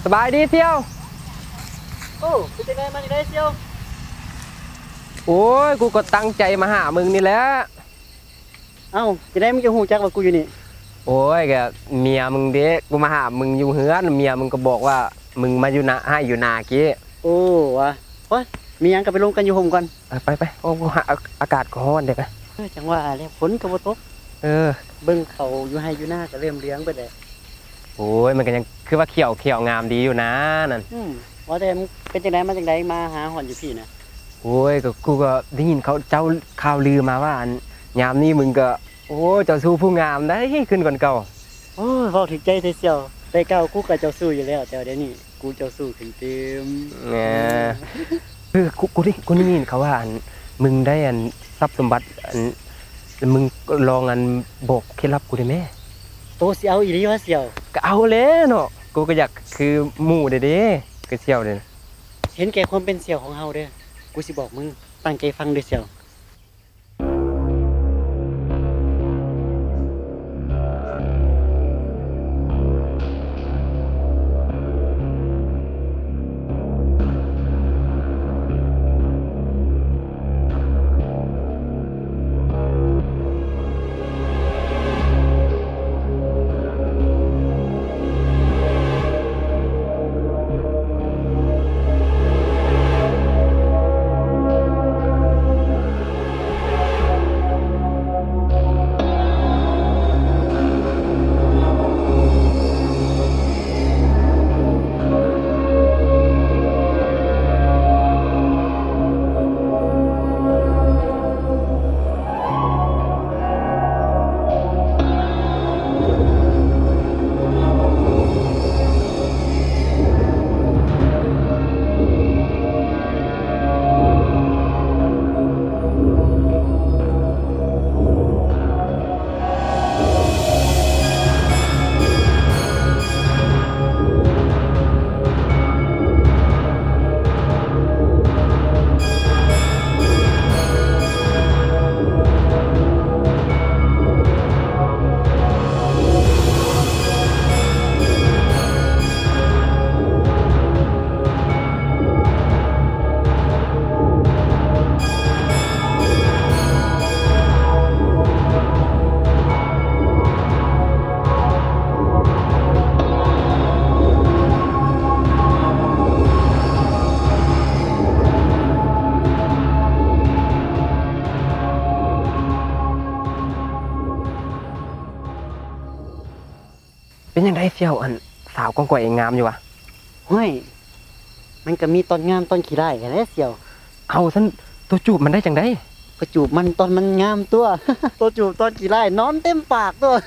ສະບາຍດີສ່ຽວ. ໂອ້ ເປັນຈັ່ງໃດ ມາຈັ່ງໃດສ່ຽວ? ໂອ້ຍ ກູກໍຕັ້ງໃຈມາຫາມຶງນີ້ແຫຼະ. ເອົ້າ ຈັ່ງໃດມຶງຈະຮູ້ຈັກວ່າກູຢູ່ນີ້? ໂອ້ຍ ກະເມຍມຶງເດ້ ກູມາຫາມຶງຢູ່ເຮືອນ ເມຍມຶງກໍບອກວ່າມຶງມາຢູ່ນາ ໃຫ້ຢູ່ນາກີ້. ໂອ້ ຫວາ ໂອ້ຍ ມີຫຍັງກໍໄປລົມກັນຢູ່ຮົ່ມກ່ອນ. ເອີ ໄປ ໄປ ໂອ້ ຫາ ອາ ອາກາດກໍຮ້ອນເດ້ໄປ. ເອີ ຈັ່ງວ່າແຫຼະ ຝົນກໍບໍ່ຕົກ. ເອີ ເບິ່ງເຂົ້າຢູ່ໄຮ່ຢູ່ນາກໍເລີ່ມເຫຼືອງເບິດແຫຼະ. ໂອ້ຍ ມັນກໍຍັງຄືວ່າຂຽວ ຂຽວງາມດີຢູ່ນານັ້ນ. ອືມ ວ່າແຕ່ເປັນຈັ່ງໃດ ມາຈັ່ງໃດ ມາຫາຮ້ອນຢູ່ພີ້ນະ? ໂອ້ຍ ກໍ ກູກໍໄດ້ຍິນເຂົາເຈົ້າຂ່າວລືມາວ່າ ອັນ ຍາມນີ້ມຶງກໍ ໂອ້ ເຈົ້າຊູ້ຜູ້ງາມໄດ໋ ຂຶ້ນກ່ອນເກົ່າ. ໂອ້ຍ ເວົ້າຖືກໃຈແທ້ສ່ຽວ. ແຕ່ເກົ່າກູກໍເຈົ້າຊູ້ຢູ່ແລ້ວ ແຕ່ວ່າດຽວນີ້ ກູເຈົ້າຊູ້ຂຶ້ນຕື່ມ. ເອີ ເອີ ກູ ກູໄດ້ ກູໄດ້ຍິນເຂົາວ່າ ອັນ ມຶງໄດ້ ອັນ ຊັບສົມບັດ ອັນ ມຶງລອງ ອັນ ບອກເຄັດລັບກູໄດ້ແມ້. ໂຕຊິເອົາອີ່ຫຼີຫວາສ່ຽວ? ກໍເອົາແຫຼະເນາະ ກູກໍຢາກຄືໝູ່ເດ້ ຄືສ່ຽວເດ້. ເຫັນແກ່ຄວາມເປັນສ່ຽວຂອງເຮົາເດີ ກູຊິບອກມຶງ ຕັ້ງໃຈຟັງເດີສ່ຽວ. ເປັນຈັ່ງໃດສ່ຽວ ອັນ ສາວຂອງຂ້ອຍງາມຢູ່ຫວາ? ຫ້ວຍ ມັນກໍມີຕອນງາມຕອນຂີ້ຮ້າຍຫັ້ນແຫຼະສ່ຽວ. ເອົາ ຊັ້ນໂຕຈູບມັນໄດ້ຈັ່ງໃດ? ກໍຈູບມັນຕອນມັນງາມຕົ໋ວ. ໂຕຈູບຕອນຂີ້ຮ້າຍນອນເຕັມປາກຕົ໋ວ. ເ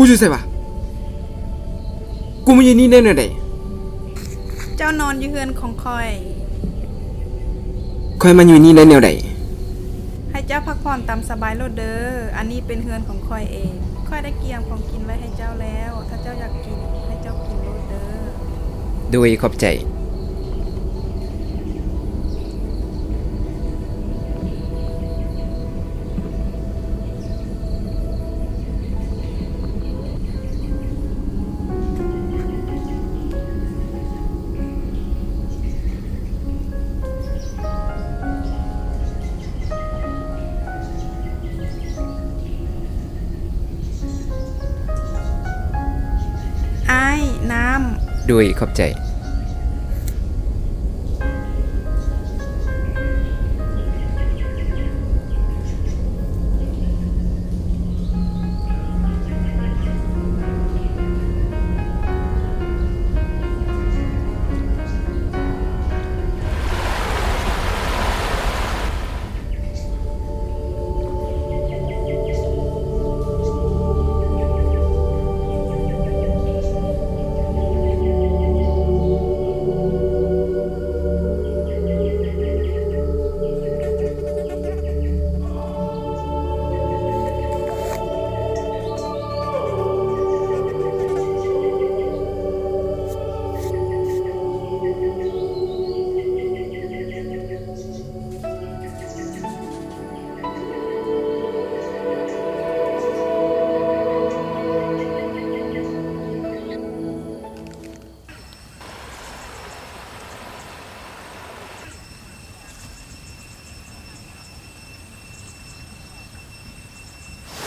ກູຢູ່ໃສວະ? ກູມາຢູ່ນີ້ໄດ້ແນວໃດ? ເຈົ້ານອນຢູ່ເຮືອນຂອງຂ້ອຍ. ຂ້ອຍມາຢູ່ນີ້ໄດ້ແນວໃດ? ໃຫ້ເຈົ້າພັກຜ່ອນຕາມສະບາຍໂລດເດີ. ອັນນີ້ເປັນເຮືອນຂອງຂ້ອຍເອງ. ຂ້ອຍໄດ້ກຽມຂອງກິນໄວ້ໃຫ້ເຈົ້າແລ້ວ. ຖ້າເຈົ້າຢາກກິນ, ໃຫ້ເຈົ້າກິນໂລດເດີ. ໂດຍ ຂອບໃຈ. ອ້າຍ, ນ້ຳ. ໂດຍ ຂອບໃຈ.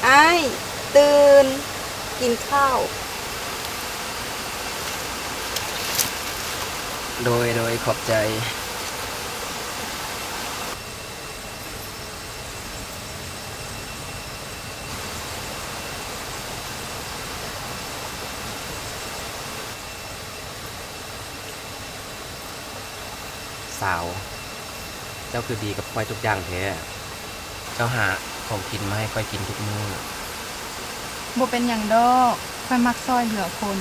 ອ້າຍ, ຕື່ນ, ກິນເຂົ້າ. ໂດຍ, ໂດຍ, ຂອບໃຈ. ສາວ, ເຈົ້າຄືດີກັບຂ້ອຍທຸກຢ່າງແທ້. ເຈົ້າຫາຂອງກິນມາໃຫ້ຂ້ອຍກິນທຸກມື້. ບໍ່ເປັນຫຍັງດອກ, ຂ້ອຍມັກຊ່ອຍເຫຼືອຄົນ.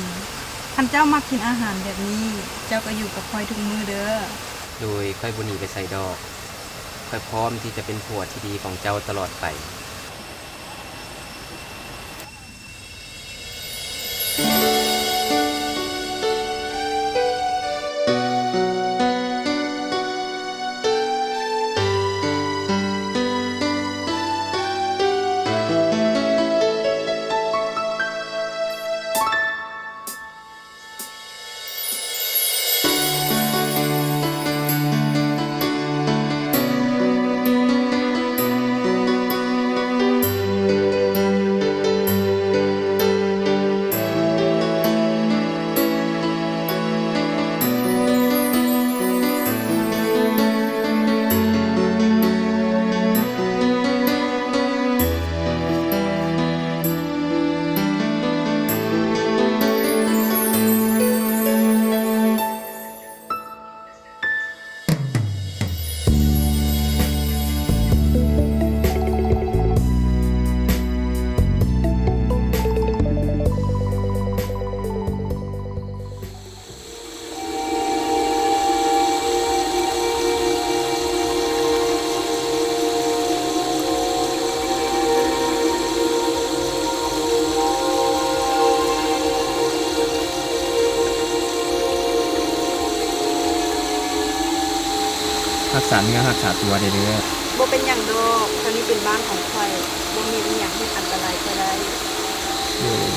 ຄັນເຈົ້າມັກກິນອາຫານແບບນີ້, ເຈົ້າກໍຢູ່ກັບຂ້ອຍທຸກມື້ເດີ. ໂດຍ, ຂ້ອຍບໍ່ໜີໄປໃສດອກ. ຂ້ອຍພ້ອມທີ່ຈະເປັນຜົວທີ່ດີຂອງເຈົ້າຕະຫຼອດໄປ. ຮັກສາເນື້ອຮັກສາຕົວແດ່ເດີ. ບໍ່ເປັນຫຍັງດອກ, ທາງນີ້ເປັນບ້ານຂອງຂ້ອຍ, ບໍ່ມີອີ່ຫຍັງເຮັດອັນຕະລາຍຂ້ອຍໄດ້. ໂດຍ.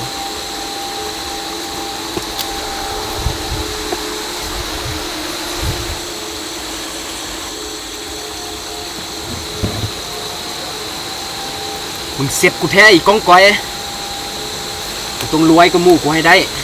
ມຶງເຊັບກູແທ້ ອີກອງກອຍ. ມຶງຕ້ອງລວຍກວ່າໝູ່ກູໃຫ້ໄດ້. ເ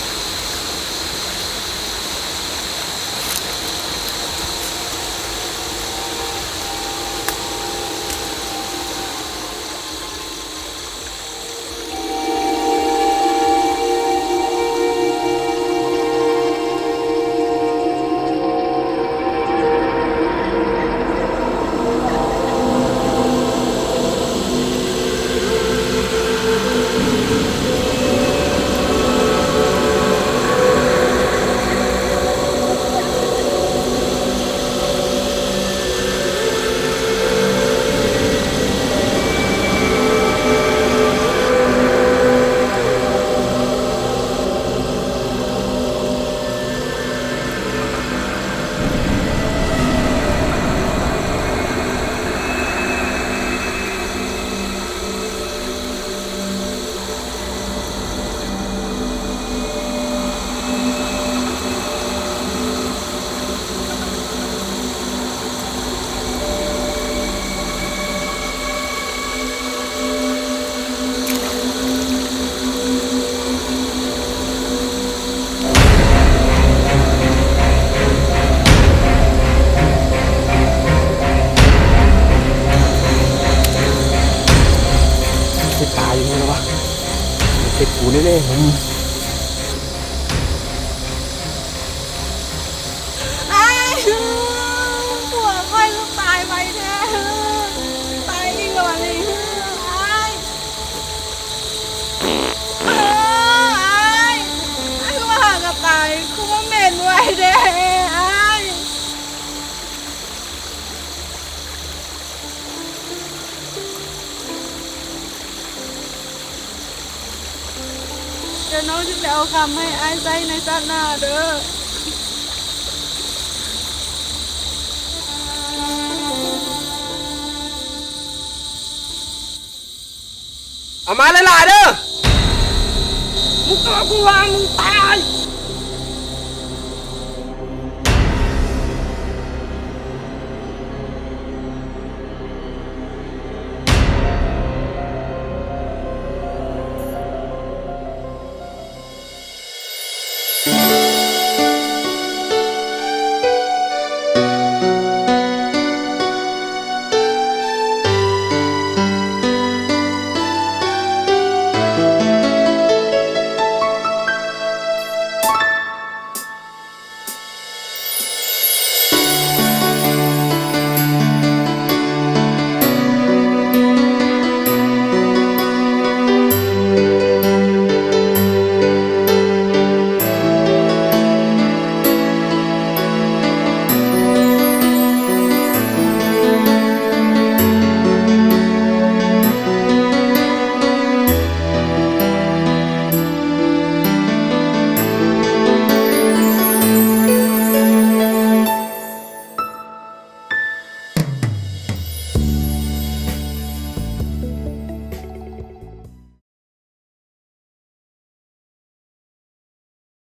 ເຮັດກູແນ່ໆ ມຶງ. ອ້າຍ ຜົວຂ້ອຍຄືຕາຍໄວແທ້ ຕາຍອີກແລ້ວນີ້ ອ້າຍ ອ້າຍ ອ້າຍ ຄືວ່າຫາກະຕາຍ ຄືວ່າເໝັນໄວແທ້ ອ້າຍ. ດຽວນ້ອງຊິໄປເອົາຄຳໃຫ້ອ້າຍໃຊ້ໃນຊາດໜ້າເດີ. ເອົາມາຫຼາຍໆເດີ. ມຶງຕົວະກູວ່າມຶງຕາຍ.